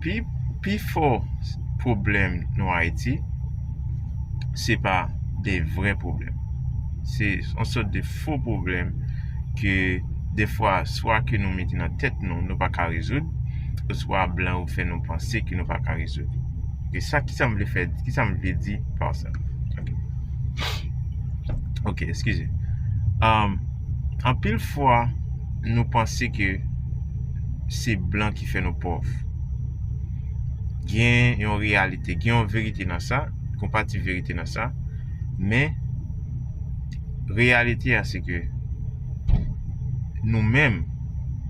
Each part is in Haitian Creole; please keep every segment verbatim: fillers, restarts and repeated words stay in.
Pi, pi fò pwoblèm nou Ayiti, se pa de vrè pwoblèm. Se yon sòt de fo pwoblèm ke defwa, swa ke nou mete nan tèt nou, nou pa ka rezoud, oswa blan yo fè nou panse ke nou pa ka rezoud. E sa, kisa m vle fè, kisa m vle di pa sa? Ok. Ok, eskize. Um, anpil fwa, nou panse ke se blan ki fè nou pòv. Gen yon reyalite, gen yon verite nan sa, yon pati verite nan sa, men reyalite a se ke nou menm,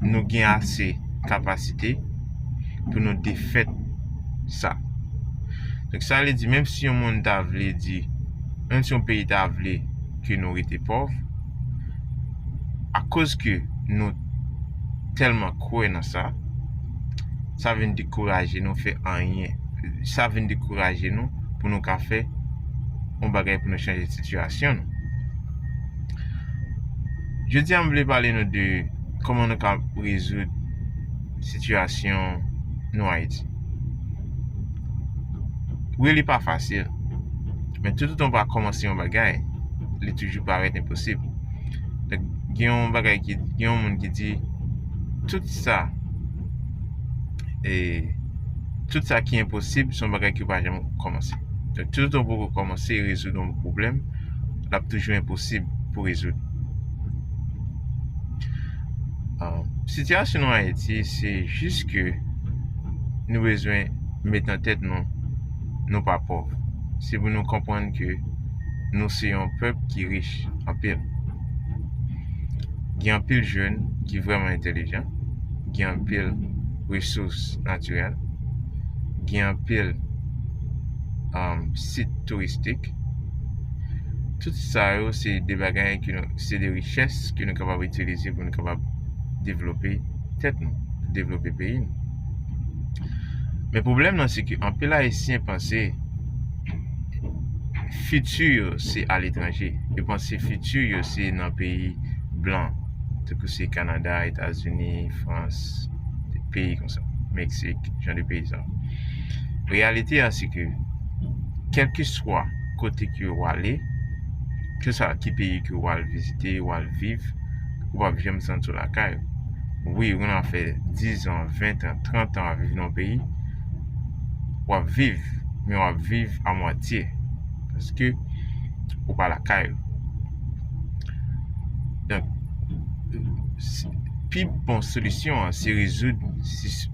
nou gen ase kapasite pou nou defèt sa. Donk, sa vle di, menm si yon moun ta vle di, menm si yon peyi ta vle ke nou rete pòv, akoz ke nou tèlman kwè nan sa, sa vin dekouraje nou fè anyen. Sa vin dekouraje nou pou nou ka fè yon bagay pou nou chanje sitiyasyon nou. Jodi a, m vle pale nou de kòman nou ka rezoud sitiyasyon nou Ayiti. Wi, li pa fasil, men toutotan w pa kòmanse yon bagay, li toujou parèt enposib. Donk, gen yon bagay ki, gen yon moun ki di, tout sa, e, tout sa ki enposib, se yon bagay ki w pa janm kòmanse. Donk, toutotan w poko kòmanse rezoud yon pwoblèm, l ap toujou enposib pou rezoud. Ah, sitiyasyon nou Ayiti, se jis ke nou bezwen met nan tèt nou, nou pa pòv. Se pou nou konprann ke nou se yon pèp ki rich anpil. Gen anpil jèn ki vrèman entèlijan, gen anpil resous natirèl, gen anpil, um, sit touristik. Tout sa yo, se de bagay ke nou, se de richès ke nou kapab itilize pou nou kapab devlope tèt nou, devlope peyi nou. Men pwoblèm nan, se ke anpil Ayisyen panse fiti yo se aletranje. Yo panse fiti yo se nan peyi blan, tankou se Kanada, Etazini, Frans, peyi konsa, Meksik, jan de peyi sa. Reyalite a, se ke, kèlkeswa kote ke w ale, keswa ki peyi ke w al vizite, w al viv, ou p ap janm santi w lakay ou. Wi, ou nan fè diz an, ven an, trant an ap viv nan yon peyi, w ap viv, men w ap viv a mwatye, paske ou pa lakay ou. Donk, pi bon solisyon an, se rezoud si-,